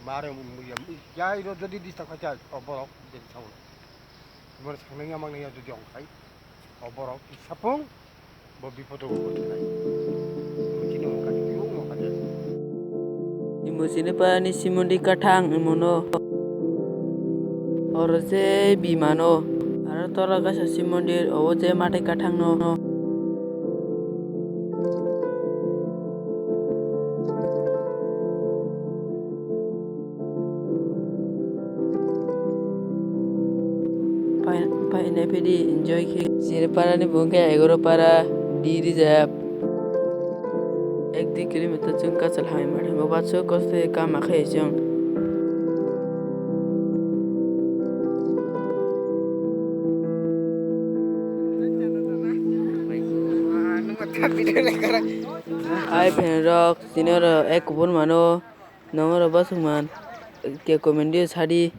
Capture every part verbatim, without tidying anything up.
Mare, jai ro jodi disturb khai chai, o borok jodi sao. Mare sangnai ya mangnai ya jodi ong khai, o borok sapung. Bo bipodo bo thwnai. Bo chini wngkha, chini wngkha je. Imo chini parani Shimon di Kathang imono. Oro je bimano. Aro tola kaisa Shimon di, obo je matai kathang no. Pai-, paina phidi enjoy khe. Chini parani bo wngkha egaro para D reserve. Ek dui kilometer chwng kachal hamya mathango, baso kosto khe kama khai chwng. Hai phenrok, chini oro ek kubun mano, nongoro basuk man, ke comment o sadi.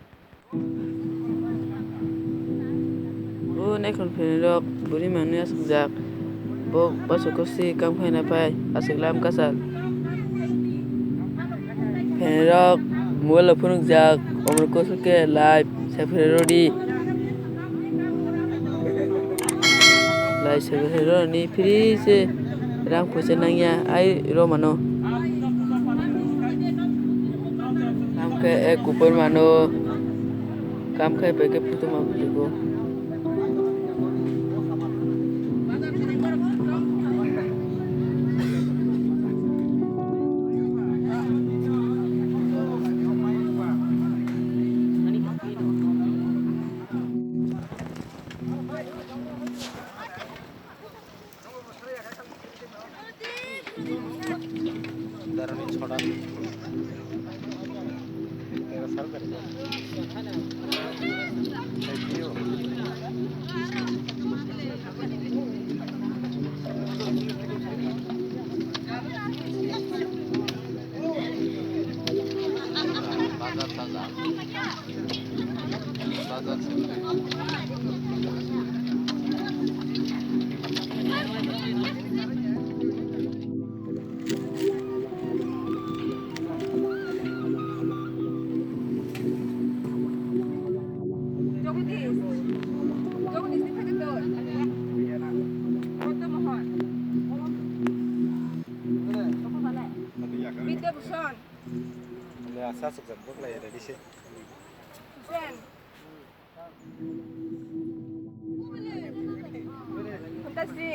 O naikhon phenrok bwrwi manwi aswkjak. Bo bwswk kwswi kam khaina phai aswk lam kachal. Phenrok mobile o phunukjak, omor kwswk khe live sephererodi. Live sephereroni free se rang phuisa nangya ai romano. Kam khe ek kupon mano. Kam khai pai khe photo ma bujigo. Jagadish. Jagadish ni phai dor. Madan Mohan. Vidya Bhushan. Hussain. Fantasy.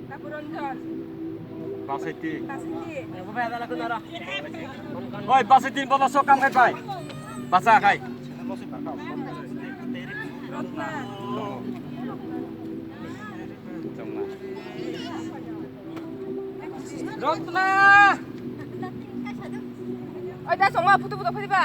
Tapuranjan. Basiti. Basiti. Oi, basiti, bola so kam khai pai. Basa khai. Rotna. Rotna. Oi, da songma photo photo phai ba.